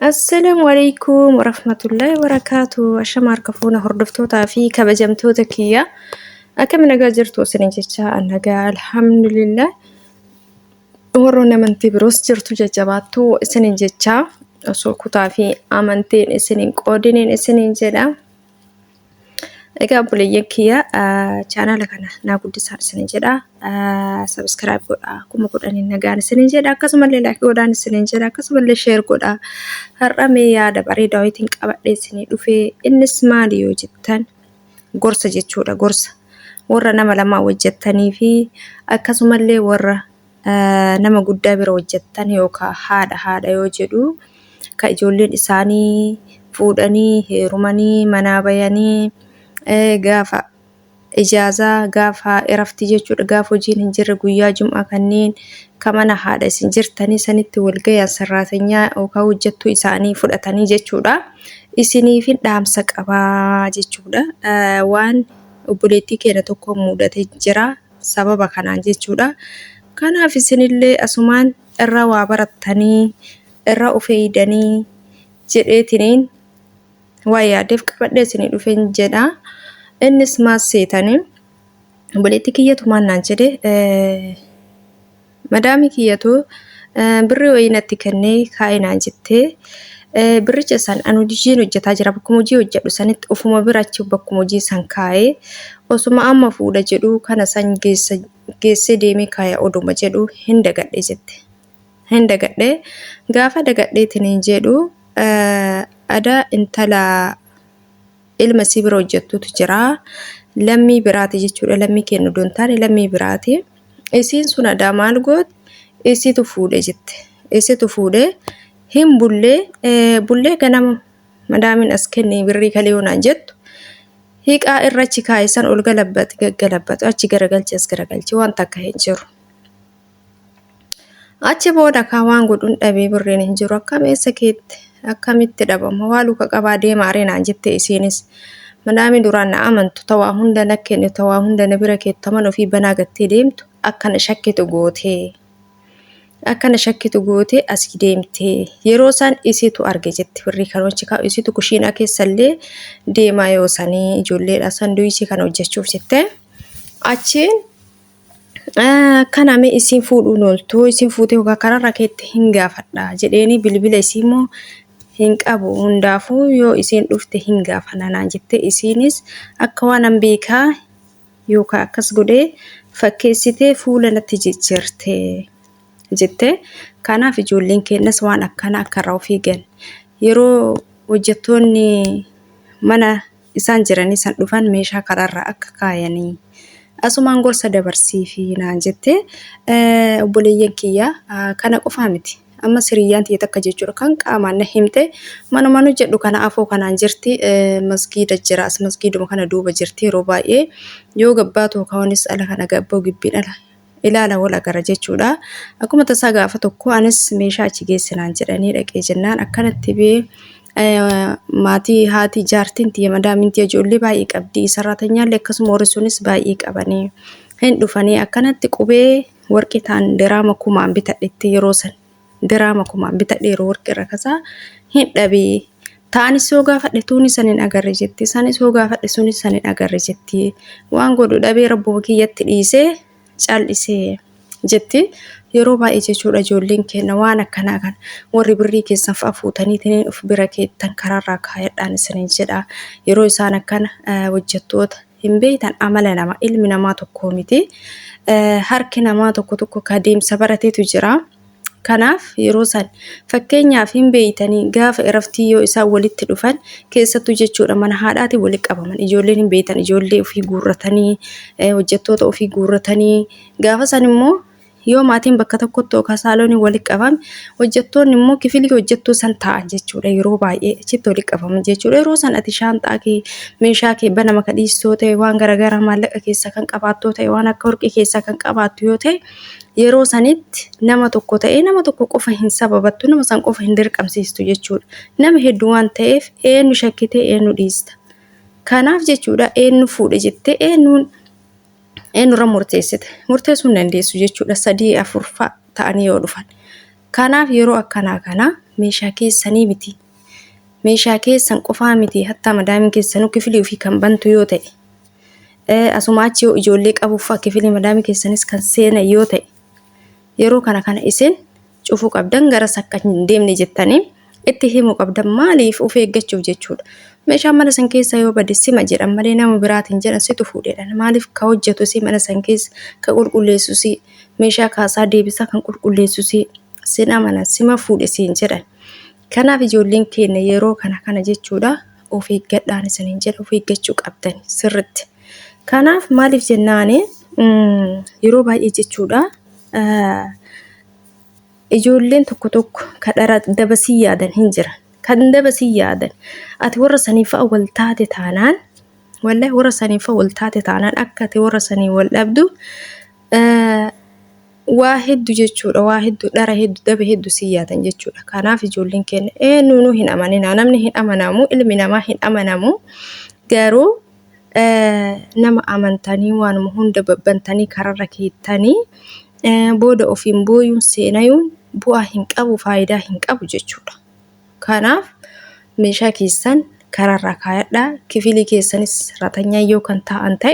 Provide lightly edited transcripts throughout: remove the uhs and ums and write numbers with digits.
Assalaamu alaikum warahmatullahi wabarakaatu. Ashama harka fuuna hordoftootaa fi kabajamtoota kiyya. Akkam nagaa jirtu isinin jecha an nagaa alhamdulillah. Warroonni amantii biroos jirtu jajjabaattuu isinin jecha osoo kutaa fi amantiin isinin qoodiniin isinin jedha. Egaa obboleeyyan kiyya chaanaala kana naa guddisaa isinin jedha. Sabiskiraayib godhaa 10,000 nagaan isinin jedha. Akkasumallee laayik godhaan isinin jedha. Akkasumallee sheer godhaa. Har'a mee yaada bareedaa wayitiin qabadhee isinii dhufee innis maali yoo jettan gorsa jechuudha gorsa. Warra nama lamaa hojjettanii fi akkasumallee warra nama guddaa bira hojjettan yookaan haadha haadha yoo jedhu ka ijoolleen isaanii fuudhanii heerumanii manaa bayanii gaafa ijaazaa gaafa iraftii jechuudha gaafa hojiin hin jirre guyyaa jum'aa kanneen ka mana haadha isin jirtanii sanitti wal gayan sarraatanyaa yookaan hojjettuu isaanii fudhatanii jechuudha. Isiniifin dhaamsa qabaa jechuudha. Waan obboleettii keenya tokko mudate jira. Sababa kanaan jechuudha. Kanaaf isinillee asumaan irraa waa barattanii irraa of eeydanii jedheetiniin waa yaadeef qabadhee isinii dhufeen jedha. Innis maal seetanii obboleettii kiyyatu maal naan jedhe Madaamii kiyyatu birrii wayii natti kennee kaa'i naan jettee birricha san an hojiin hojjetaa jira bakkuma hojii hojjedhu sanitti ofuma bira achi bakkuma hojii san kaa'ee osuma amma fuudha jedhu kana san geessa geessee deemee kaaya oduma jedhu hin dagadhe jette. Hin dagadhe gaafa dagadheetiin jedhu ada intala ilma isii bira hojjettutu jira. Lammii biraati jechuudha. Lammii keenya odoo hin taane lammii biraati. Isiin sun adaa maal goote? Isitu fuudhe jette. Isitu fuudhe hin bullee bullee ganama madaamiin as kenni birrii kalee yoo naan jettu hiiqaa irra achi kaa'e san ol galabbate gaggalabbatu achi garagalchi as garagalchi waan takka hin jiru. Achi booda kaa waan godhun dhabee birriin hin jiru akkam eessa keette akkamitti dhabama waa luka qabaa deemaa ree naan jette isiinis. Madaamii duraan na amantu ta waa hunda na kennitu ta waa hunda na bira keettu ta mana ofii banaa gattee deemtu akka na shakkitu gootee. Akka na shakkitu gootee asii deemtee yeroo san isitu arge jette birrii kan achi kaa'u isitu kushiinaa keessallee deemaa yoo sanii ijoolleedha sanduuyichii kana hojjechuuf jette. Achiin Kana mee isiin fuudhuun ooltu isiin fuutee yookaan kararra keetti hin gaafadha jedheeni bilbila isii immoo hin qabu hundaafuu yoo isiin dhufte hin gaafana naan jette isiinis akka waan an beekaa yookaan akkas godhee fakkeessitee fuula natti jijjiirte jette kanaaf ijoolleen keenyas waan akkana akka irraa of eegan yeroo hojjettoonni mana isaan jiranii san dhufan meeshaa karaarra akka kaayanii asumaan gorsa dabarsiifi naan jette obboleeyyan kiyya kana qofaa miti. Amma siriyyaan tiyya takka jechuudha kan qaamaan na himte manumaan hojjedhu kana afoo kanaan jirti masgiida jira as masgiiduma kana duuba jirti yeroo baay'ee yoo gabbaatu kaanis ala kana gabboo gibbiin ala ilaala wal agara jechuudha. Akkuma tasaa gaafa tokko anis meeshaa achi geessinaan jedhanii dhaqee jennaan akkanatti bee maatii haati jaartiin tiyya madaamiin tiyya ijoollee baay'ee qabdi sarraatanyaallee akkasuma warri sunis baay'ee qabanii hin dhufanii akkanatti qubee warqii ta'an diraama kumaan bitadhetti yeroo san diraama kumaan bitadhe yeroo warqii irra kasaa hin dhabee ta'anis yoo gaafadhe tuuni san hin agarre jetti sanis yoo gaafadhe sunis san hin agarre jetti waan godhu dhabee rabbuma kiyyatti dhiisee cal'isee jetti yeroo baay'ee jechuudha ijoolleen keenya waan akkanaa kana warri birrii keessan fa'a fuutaniitiin of bira keettan karaarraa kaayadhaan isiniin jedha yeroo isaan akkana hojjettoota hin beektan amala nama ilmi namaa tokko miti harki namaa tokko tokko ka deemsa barateetu jira. Kanaaf yeroo san fakkeenyaaf hin beeytanii gaafa iraftii yoo isaan walitti dhufan keessattuu jechuudha mana haadhaatiin walitti qabaman ijoolleen hin beeytan ijoollee ofii guurratanii hojjettoota ofii guurratanii gaafa san immoo yoo maatiin bakka tokkotti yookaan saalooniin walitti qabame hojjettoonni immoo kifilii hojjettuu san taa'an jechuudha yeroo baay'ee achitti walitti qabaman jechuudha yeroo san ati shaanxaa kee meeshaa kee banama ka dhiistoo ta'e waan garaagaraa maallaqa keessaa kan qabaattoo ta'e waan akka warqii keessaa kan qabaattu yoo ta'e yeroo sanitti nama tokko ta'ee nama tokko qofa hin sababattu nama san qofa hin dirqamsiistu jechuudha. Nama hedduu waan ta'eef eenyu shakkitee eenyu dhiista. Kanaaf jechuudha eenyu fuudhe jettee eenyuun eenyurra murteessite murteessuu hin dandeessu jechuudha sadii afur fa'a ta'anii yoo dhufan. Kanaaf yeroo akkanaa kana Meeshaa keessanii miti. Meeshaa keessan qofaa miti hattaa madaamiin keessanuu kifilii ofii kan bantu yoo ta'e. Asuma achi yoo ijoollee qabuuf fa'aa kifilii madaamii keessanis kan seenan yoo ta'e. Yeroo kana kana isin cufuu qabdan garas akka hin deemne jettanii itti himuu qabdan maaliif of eeggachuuf jechuudha. Meeshaan mana san keessa yoo bade sima jedhan malee nama biraatiin jedhan situ fuudhedhan. Maaliif ka hojjetu si mana san keessa ka qulqulleessu si meeshaa kaasaa deebisaa kan qulqulleessu si sin amanan sima fuudhe siin jedhan. Kanaaf ijoolleen keenya yeroo kana kana jechuudha of eeggadhaan isiniin jedha of eeggachuu qabdan sirritti. Kanaaf maaliif jennaani yeroo baay'ee jechuudha ijoolleen tokko tokko ka dhara dabasii yaadan hin jiran. Kan dabasii yaadan ati warra sanii fa'a wal taate taanaan wallahi warra sanii fa'a wal taate taanaan akka ati warra sanii wal dhabdu waa heddu jechuudha waa heddu dhara heddu daba heddu si yaadan jechuudha. Kanaaf ijoolleen keenya eenyuunuu hin amaninaa namni hin amanamu ilmi namaa hin amanamu garuu nama amantanii waanuma hunda babbantanii kararra keettanii booda ofiin booyuun seenayuun bu'aa hin qabu faayidaa hin qabu jechuudha. Kanaaf meeshaa keessan karaarraa kaayadhaa kifilii keessanis ratanyaa yoo kan taa'an ta'e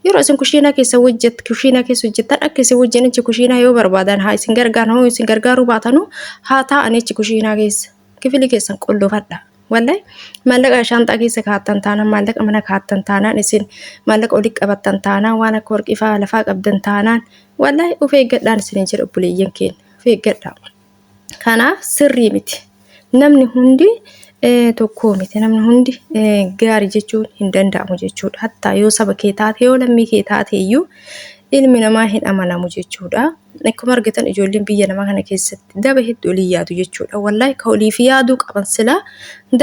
yeroo isin kushiinaa keessa hojjet kushiinaa keessa hojjettan akka isin wajjin achi kushiinaa yoo barbaadan haa isin gargaaran hoo isin gargaaruu baatanuu haa taa'an achi kushiinaa keessa kifilii keessan qollofadha. Wallahi maallaqa shaanxaa keessa kaa'attan taanaan maallaqa mana kaa'attan taanaan isin maallaqa olii qabattan taanaan waan akka warqii fa'aa lafaa qabdan taanaan wallahi of eeggadhaan isiniin jedha obboleeyyan keenya of eeggadhaa. Kanaaf sirrii miti. Namni hundi tokkoo miti. Namni hundi gaarii jechuun hin danda'amu jechuudha. Hattaa yoo saba kee taate yoo lammii kee taate iyyuu ilmi namaa hin amanamu jechuudha. Akkuma argitan ijoolleen biyya namaa kana keessatti daba hedduu olii yaadu jechuudha. Wallaahi ka oliif yaaduu qaban silaa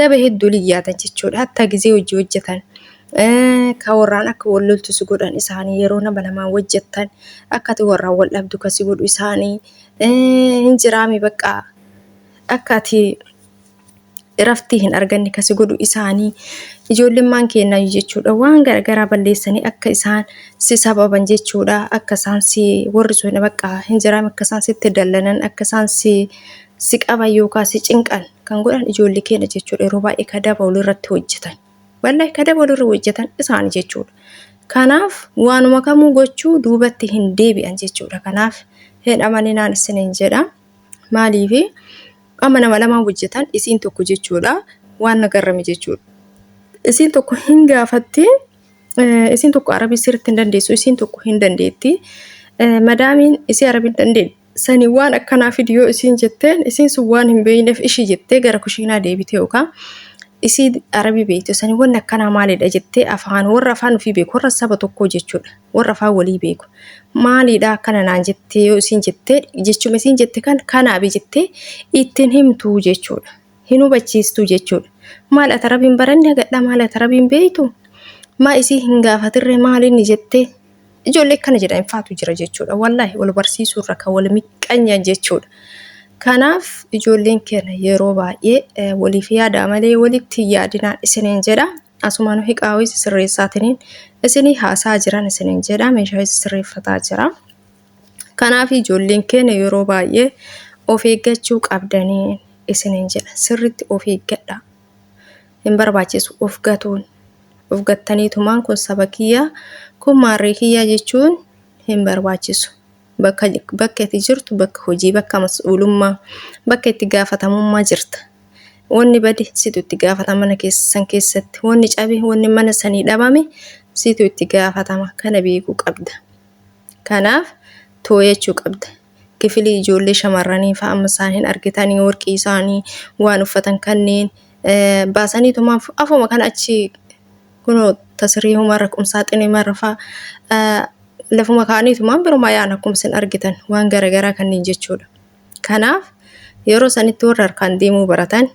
daba hedduu olii yaadan jechuudha. Hattaa gizee hojii hojjetan ka warraan akka wal loltu si godhan isaanii yeroo nama lamaan hojjettan akka ati warraan wal dhabdu ka si godhu isaanii hin jiraami bakka akka ati iraftii hin arganne kasi godhu isaanii ijoollummaan keenyaa jechuudha waan garagaraa balleessanii akka isaan si sababan jechuudha akka isaan si warri sun bakka hin jiraam akka isaan sitti dallanan akka isaan si si qaban yookaan si cinqan kan godhan ijoollee keenya jechuudha yeroo baay'ee kadaba walirratti hojjetan. Wallahi kadaba walirra hojjetan isaani jechuudha. Kanaaf waanuma kamuu gochuu duubatti hin deebi'an jechuudha. Kanaaf hin amaninaan isiniin jedha. Maaliifi amma nama lamaan hojjetan isiin tokko jechuudha waan na garrame jechuudha. Isiin tokko hin gaafatti isiin tokko arabii sirriitti hin dandeessu isiin tokko hin dandeetti. Madaamiin isii arabii hin dandeetti. Sani waan akkanaa fidi yoo isiin jetteen isiin sun waan hin beekneef ishii jettee gara kushiinaa deebite yookaan isii arabii beektu sani wanni akkanaa maalidha jettee afaan warra afaan ofii beeku warra saba tokkoo jechuudha warra afaan walii beeku maalidha akkana naan jettee yoo isiin jettee jechuma isiin jette kan kanaabi jettee ittiin himtuu jechuudha hin hubachiistuu jechuudha maal ati arabiin baranne hagadhaa maal ati arabiin beektu maa isii hin gaafatirree maal inni jettee Ijoollee akkana jedhan faatu jira jechuudha. Wallaahi wal barsiisuu irra kan wal miqqanyan jechuudha. Kanaaf ijoolleen keenya yeroo baay'ee waliif yaadaa malee walitti hin yaadinaan isiniin jedha. Asumaan hiqaa wayii sirreessaatiniin isinii haasaa jiran isiniin jedha. Meeshaa sirreeffataa jira. Kanaaf ijoolleen keenya yeroo baay'ee of eeggachuu qabdanii isiniin jedha. Sirriitti of eeggadhaa. Hin barbaachisu of gatuun. Of gattaniitumaan kun saba kiyya, kun maarree kiyya jechuun hin barbaachisu. Bakka bakka itti jirtu bakka hojii, bakka mas'uulummaa, bakka itti gaafatamummaa jirta. Wanni bade situ itti gaafatama mana keessan keessatti. Wanni cabe, wanni mana sanii dhabame situ itti gaafatama. Kana beekuu qabda. Kanaaf tooyachuu qabda. Kifilii ijoollee shamarranii fa'a amma isaan hin argitanii warqii isaanii waan uffatan kanneen baasaniitumaaf afuma kana achi kunoo tasirii humarra qumsaaxinii marra fa'a lafuma kaa'aniitumaan birumaa yaa'an akkuma isin argitan waan garaagaraa kanneen jechuudha. Kanaaf yeroo sanitti warra harkaan deemuu baratan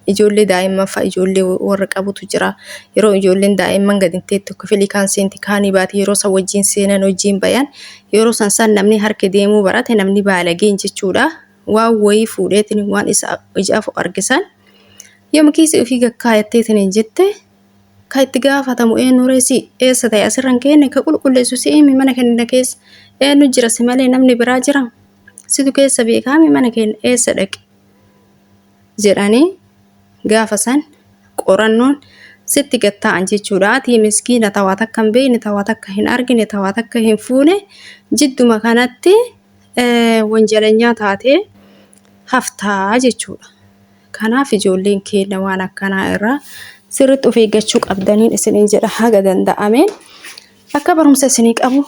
ijoollee daa'imman fa'a ijoollee warra qabutu jira. Yeroo ijoolleen daa'imman gadi hin teettu kifilii kaan seenti kaanii baati yeroo san wajjin seenan wajjin bayan yeroo san san namni harka deemuu barate namni baalageen jechuudha. Waan wayii fuudheetiin waan isa ija afu argisan yooma kiisii ofii gakkaayatteetiin hin jette ka itti gaafatamu eenyu ree si eessa ta'e asirra hin keenne ka qulqulleessu si himi mana kenna keessa eenyu jira si malee namni biraa jira situ keessa beekaami mana keenya eessa dhaqe. Jedhanii gaafa san qorannoon sitti gad taa'an jechuudha. Ati miskiina tawaa takka hin beekne, tawaa takka hin argine, tawaa takka hin fuune jidduma kanatti wanjalanyaa taatee haftaa jechuudha. Kanaaf ijoolleen keenya waan akkanaa irraa sirriitti of eeggachuu qabdaniin isiniin jedha haga danda'ameen. Akka barumsa isinii qabu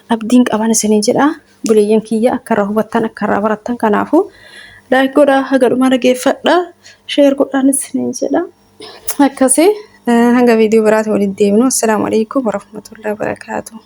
abdiin qaban isiniin jedha. Buleeyyan kiyya akka irraa hubattan akka irraa barattan kanaafuu like godhaa haga dhumaa dhageeffadha share godhaan isiniin jedha. Akkasii hanga viidiyoo biraatti walitti deebinu. Assalaamu alaikum warahmatullahi wabarakaatuh.